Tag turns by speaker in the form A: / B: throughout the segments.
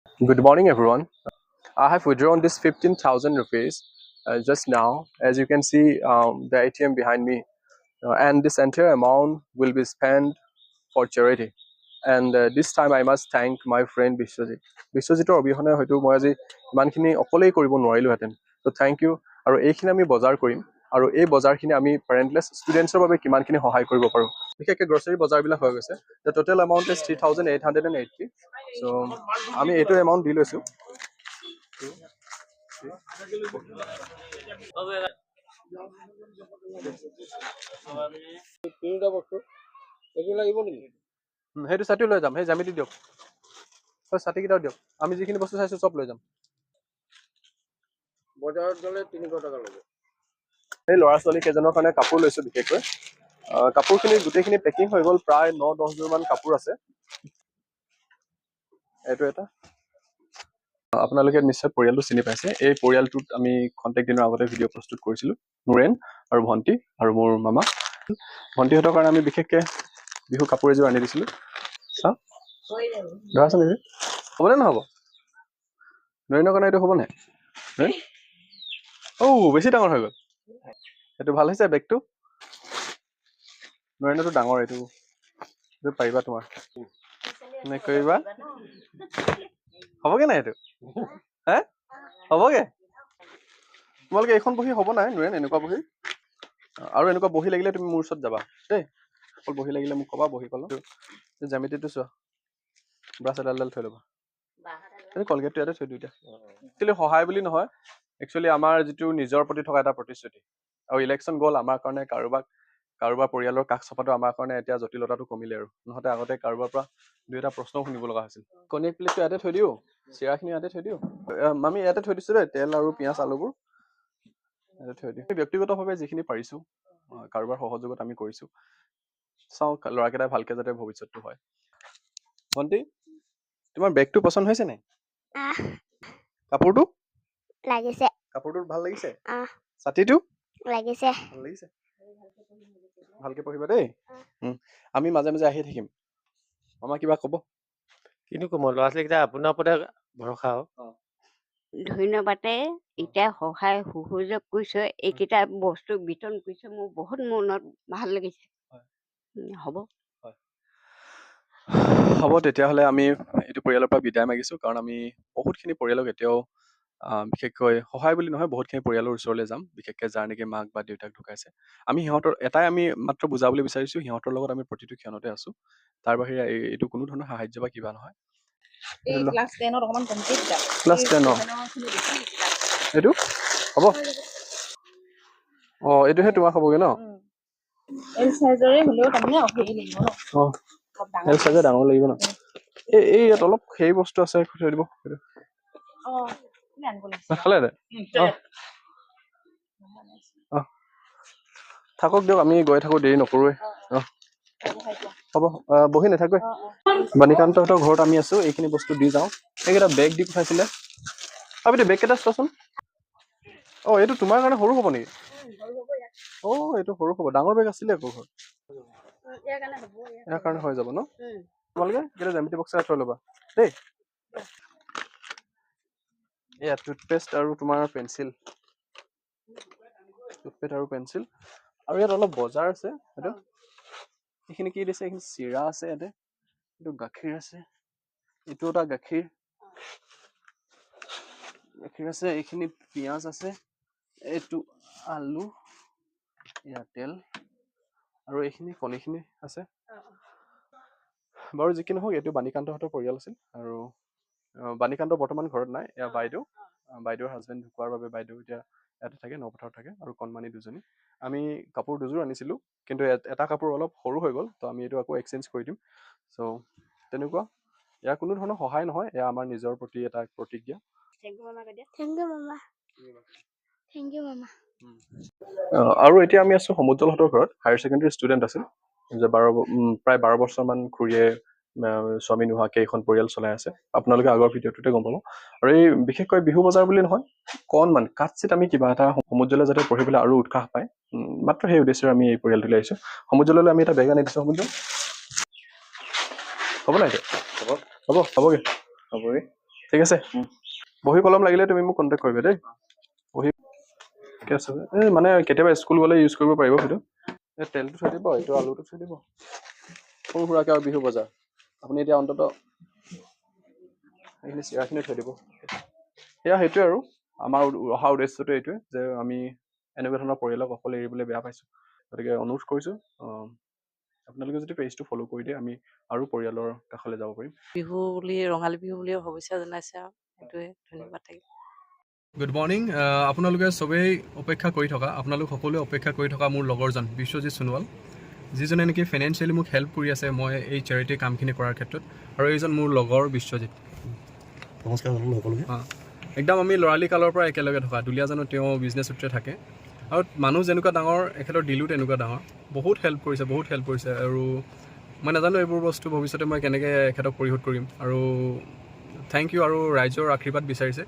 A: Good morning, everyone. I have withdrawn this 15,000 rupees just now. As you can see, the ATM behind me. And this entire amount will be spent for charity. And this time I must thank my friend Biswajit. বিশ্বজিতৰ অবিহনে হয়তো মই আজি ইমানখিনি অকলেই কৰিব নোৱাৰিলোহেঁতেন। ত' thank U. আৰু এইখিনি আমি বজাৰ কৰিম আৰু এই বজাৰখিনি আমি পেৰেণ্টলেছ ষ্টুডেণ্টছৰ বাবে কিমানখিনি সহায় কৰিব পাৰোঁ, বিশেষকৈ গ্ৰচাৰী বজাৰবিলাক হৈ গৈছে। The total amount is 3880. So আমি এইটো এমাউণ্ট দি লৈছোঁ।
B: তিনিটা বস্তু এইটো লাগিব নেকি?
A: সেইটো ছাতিও লৈ যাম। সেই জ্যামিতি দিয়ক, হয়, ছাতিকেইটাও দিয়ক। আমি যিখিনি বস্তু চাইছোঁ চব লৈ যাম।
B: বজাৰত গ'লে 300 টকা ল'ব।
A: সেই ল'ৰা ছোৱালী কেইজনৰ কাৰণে কাপোৰ লৈছোঁ বিশেষকৈ। কাপোৰখিনি গোটেইখিনি পেকিং হৈ গ'ল। প্ৰায় 9-10 যোৰমান কাপোৰ আছে। এইটো এটা আপোনালোকে নিশ্চয় পৰিয়ালটো চিনি পাইছে। এই পৰিয়ালটোত আমি খন্তেক দিনৰ আগতে ভিডিঅ' প্ৰস্তুত কৰিছিলোঁ। নুৰেন আৰু ভণ্টি আৰু মোৰ মামা। ভণ্টিহঁতৰ কাৰণে আমি বিশেষকৈ বিহু কাপোৰ এযোৰ আনি দিছিলোঁ। চাওঁ, ধৰাচোন, এইযোৰ হ'বনে নহ'ব? নুৰেনৰ কাৰণে এইটো হ'বনে? নুৰেন, অ' বেছি ডাঙৰ হৈ গ'ল। এইটো ভাল হৈছে বেগটো। নুৰেনৰটো ডাঙৰ। এইটো পাৰিবা তোমাৰ নকৰিবা। হ'বগে নাই এইটো? হে, হ'বগে। তোমালোকে এইখন বহী হ'ব নাই নুৰেন? এনেকুৱা বহী আৰু এনেকুৱা বহী লাগিলে তুমি মোৰ ওচৰত যাবা দেই। অকল বহী লাগিলে মোক ক'বা। বহী কলম, জ্যামিতিটো চোৱা, ব্ৰাছ এডাল এডাল থৈ ল'বা। এই কলগেটটো ইয়াতে থৈ দিওঁ। এতিয়া একচুৱেলি সহায় বুলি নহয়, একচুৱেলি আমাৰ যিটো নিজৰ প্ৰতি থকা এটা প্ৰতিশ্ৰুতি। আৰু ইলেকশ্যন গ'ল, আমাৰ কাৰণে কাৰোবাক কাৰোবাৰ পৰিয়ালৰ কাষ চপাটো আমাৰ কাৰণে এতিয়া জটিলতাটো কমিলে আৰু নহ'লে আগতে কাৰোবাৰ পৰা দুই এটা প্ৰশ্নও শুনিব লগা হৈছিল। কণী এক প্লেটটো ইয়াতে থৈ দিওঁ, চিৰাখিনি ইয়াতে থৈ দিওঁ। মামী, ইয়াতে থৈ দিছোঁ দেই। তেল আৰু পিঁয়াজ, আলুবোৰ ইয়াতে থৈ দিওঁ। ব্যক্তিগতভাৱে যিখিনি পাৰিছোঁ, কাৰোবাৰ সহযোগত আমি কৰিছোঁ। চাওঁ, ল'ৰাকেইটাই ভালকে যাতে ভৱিষ্যতটো হয়। ভণ্টি, তোমাৰ বেগটো পচন্দ হৈছে নাই?
C: আহ।
A: কাপোৰটো?
C: লাগিছে।
A: কাপোৰটো ভাল লাগিছে?
C: আহ।
A: ছাতিটো?
C: লাগিছে।
A: ভাল লাগিছে। ভালকে পঢ়িবা দেই। আমি মাজে মাজে আহি থাকিম। মামা, কিবা ক'ব?
D: কিনো ক'ম, ল'ৰা ছোৱালীকেইটা আপোনাৰ ওপৰতে ভৰসা আৰু।
E: ধন্যবাদে। এতিয়া সহায় সহযোগ কৰিছে, এইকেইটা বস্তু বিতৰণ কৰিছে, মোৰ বহুত মনত ভাল লাগিছে। হ'ব।
A: হ'ব তেতিয়াহ'লে, আমি এইটো পৰিয়ালৰ পৰা বিদায় মাগিছোঁ, কাৰণ আমি বহুতখিনি পৰিয়ালক এতিয়াও বিশেষকৈ সহায় বুলি নহয়, বহুতখিনি পৰিয়ালৰ ওচৰলৈ যাম, বিশেষকৈ যাৰ নেকি মাক বা দেউতাক ঢুকাইছে। আমি সিহঁতৰ এটাই আমি মাত্ৰ বুজাবলৈ বিচাৰিছোঁ, সিহঁতৰ লগত আমি প্ৰতিটো ক্ষণতে আছোঁ। তাৰ বাহিৰে এইটো কোনো ধৰণৰ সাহাৰ্য বা কিবা নহয়।
F: এই ক্লাছ 10ত অকণমান কমকৈ কিতাপ।
A: ক্লাছ 10ৰ
F: খিনি বেছি কিতাপ।
A: এইটো হ'ব। অঁ, এইটোহে তোমাৰ হ'বগৈ ন?
F: এল চাইজৰে হ'লেও তাৰমানে হেৰি লাগিব ন। অলপ ডাঙৰ।
A: এল চাইজৰ ডাঙৰ লাগিব ন? এই ইয়াত অলপ সেই বস্তু আছে, থৈ দিব সেইটো।
F: অঁ, কোনে আনিব লাগিছিল?
A: নাখালে দে। অঁ, থাকক দিয়ক, আমি গৈ থাকোঁ, দেৰি নকৰোঁৱে। অঁ, হ'ব। বহি নাথাকোৱে। বাণীকান্তহঁতৰ ঘৰত আমি আছোঁ। এইখিনি বস্তু দি যাওঁ। এইকেইটা বেগ দি পঠাইছিলে। আপুনি বেগকেইটা চোৱাচোন। অঁ, এইটো তোমাৰ কাৰণে সৰু হ'ব নেকি? অঁ, এইটো সৰু হ'ব। ডাঙৰ বেগ আছিলে আকৌ ঘৰত। ইয়াৰ কাৰণে হৈ যাব ন? তোমালোকে কেইটা জ্যামিতি বক্স এটা থৈ ল'বা দেই। এয়া টুথপেষ্ট আৰু তোমাৰ পেঞ্চিল, টুথপেষ্ট আৰু পেঞ্চিল। আৰু ইয়াত অলপ বজাৰ আছে। সেইটো এইখিনি কি দিছে? এইখিনি চিৰা আছে ইয়াতে, এইটো গাখীৰ আছে, এইটো এটা গাখীৰ, গাখীৰ আছে, এইখিনি পিঁয়াজ আছে, এইটো আলু, এয়া তেল আৰু এইখিনি কণীখিনি আছে। বাৰু, যি কি নহওক, এইটো বাণীকান্তহঁতৰ পৰিয়াল আছিল। আৰু বাণীকান্ত বৰ্তমান ঘৰত নাই। এয়া বাইদেউ, বাইদেউৰ হাজবেণ্ড ঢুকোৱাৰ বাবে বাইদেউ এতিয়া ইয়াতে থাকে, নপথাৰত থাকে। আৰু কণমানি দুজনী। আমি কাপোৰ দুযোৰ আনিছিলোঁ, কিন্তু এটা কাপোৰ অলপ সৰু হৈ গ'ল, তো আমি এইটো আকৌ এক্সচেঞ্জ কৰি দিম। চ' তেনেকুৱা, ইয়াৰ কোনো ধৰণৰ সহায় নহয়, এয়া আমাৰ নিজৰ প্ৰতি এটা প্ৰতিজ্ঞা।
E: Thank U মামা কৈ দিয়া।
C: Thank U মামা, thank U মামা।
A: আৰু এতিয়া আমি আছোঁ সমুজ্জ্বলহঁতৰ ঘৰত। হায়াৰ ছেকেণ্ডেৰী ষ্টুডেণ্ট আছিল যে 12, প্ৰায় 12 বছৰমান খুৰীয়ে স্বামী নোহোৱাকৈ এইখন পৰিয়াল চলাই আছে। আপোনালোকে আগৰ ভিডিঅ'টোতে গম পাব। আৰু এই বিশেষকৈ বিহু বজাৰ বুলি নহয়, অকণমান কাটচিত আমি কিবা এটা সমুজ্জ্বলে যাতে পঢ়িবলৈ আৰু উৎসাহ পায়, মাত্ৰ সেই উদ্দেশ্যেৰে আমি এই পৰিয়ালটোলৈ আহিছোঁ। সমুজ্জ্বললৈ আমি এটা বেগ আনি দিছোঁ। সমুজ্জ্বল, হ'ব নাই এইটো?
B: হ'ব।
A: হ'ব, হ'বগৈ।
B: হ'বগৈ।
A: ঠিক। ঠিক আছে, বহী কলম লাগিলে তুমি মোক কণ্টেক্ট কৰিবা দেই। বহী ঠিকে আছে। এই মানে কেতিয়াবা স্কুল গ'লে ইউজ কৰিব পাৰিব সেইটো। এই তেলটো থৈ দিব, এইটো আলুটো থৈ দিব। সৰু সুৰাকৈ আৰু বিহু বজাৰ। আপুনি এতিয়া অন্ততঃ এইখিনি চিৰাখিনি থৈ দিব। সেয়া সেইটোৱে আৰু আমাৰ অহা উদ্দেশ্যটো এইটোৱে যে আমি এনেকুৱা ধৰণৰ পৰিয়ালক অকলে এৰিবলৈ বেয়া পাইছোঁ। গতিকে অনুৰোধ কৰিছোঁ, আপোনালোকে যদি পেজটো ফ'ল' কৰি দিয়ে, আমি আৰু পৰিয়ালৰ কাষলৈ যাব পাৰিম।
F: বিহু বুলি, ৰঙালী বিহু বুলি শুভেচ্ছা জনাইছে আৰু সেইটোৱে ধন্যবাদ থাকিল।
A: Good morning. আপোনালোকে চবেই অপেক্ষা কৰি থকা, আপোনালোক সকলোৱে অপেক্ষা কৰি থকা মোৰ লগৰজন বিশ্বজিৎ সোণোৱাল, যিজনে নেকি ফাইনেন্সিয়েলি মোক হেল্প কৰি আছে মই এই চেৰিটিৰ কামখিনি কৰাৰ ক্ষেত্ৰত। আৰু এইজন মোৰ লগৰ বিশ্বজিৎ।
G: নমস্কাৰ জনালোঁ সকলোকে।
A: অঁ, একদম আমি ল'ৰালি কালৰ পৰা একেলগে থকা। দুলীয়াজানত তেওঁ বিজনেছ সূত্ৰে থাকে আৰু মানুহ যেনেকুৱা ডাঙৰ, এখেতৰ দিলো তেনেকুৱা ডাঙৰ। বহুত হেল্প কৰিছে, বহুত হেল্প কৰিছে। আৰু মই নাজানো এইবোৰ বস্তু ভৱিষ্যতে মই কেনেকৈ এখেতক পৰিশোধ কৰিম। আৰু thank U. আৰু ৰাইজৰ আশীৰ্বাদ বিচাৰিছে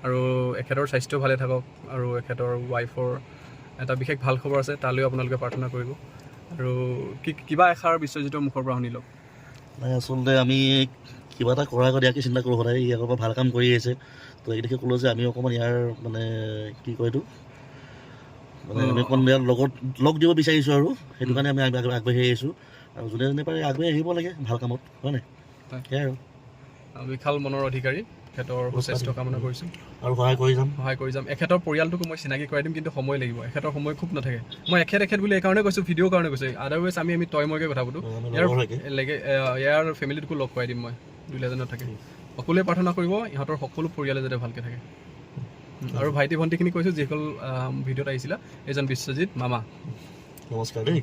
A: আৰু এখেতৰ স্বাস্থ্য ভালে থাকক আৰু এখেতৰ ৱাইফৰ এটা বিশেষ ভাল খবৰ আছে, তালৈও আপোনালোকে প্ৰাৰ্থনা কৰিব। আৰু কি কিবা এষাৰ বিশ্বজিতৰ মুখৰ পৰা শুনি লওক।
G: নাই, আচলতে আমি কিবা এটা কৰাৰ আগত ইয়াকে চিন্তা কৰোঁ সদায়। ই আগৰ পৰা ভাল কাম কৰি আহিছে। তো এই দেখি ক'লোঁ যে আমি অকণমান ইয়াৰ মানে কি কয় এইটো, মানে আমি অকণমান ইয়াৰ লগত লগ দিব বিচাৰিছোঁ আৰু সেইটো কাৰণে আমি আগবাঢ়ি আহিছোঁ। আৰু যোনে যোনে পাৰে আগবাঢ়ি আহিব লাগে ভাল কামত, হয় নাই?
A: হয়।
G: সেয়াই আৰু।
A: বিশাল মনৰ অধিকাৰী, এখেতৰ সুস্বাস্থ্য কামনা কৰিছোঁ।
G: আৰু সহায় কৰি যাম।
A: সহায় কৰি যাম। এখেতৰ পৰিয়ালটোকো মই চিনাকি কৰাই দিম, কিন্তু সময় লাগিব। এখেতৰ সময় খুব নাথাকে। মই এখেত এখেত বুলি এইকাৰণে কৈছোঁ, ভিডিঅ'ৰ কাৰণে কৈছোঁ। আদাৰৱাইজ আমি তই মইকে কথা পাতোঁ।
G: আমি
A: ইয়াৰ
G: লগৰ থাকে।
A: লাগে ইয়াৰ ফেমিলিটোকো লগ কৰাই দিম মই। দুলীয়াজানত থাকে। সকলোৱে প্ৰাৰ্থনা কৰিব ইহঁতৰ সকলো পৰিয়ালে যাতে ভালকৈ থাকে। আৰু ভাইটি ভণ্টিখিনি কৈছোঁ, যিসকল ভিডিঅ'ত আহিছিলা, এইজন বিশ্বজিৎ মামা।
G: নমস্কাৰ দেই।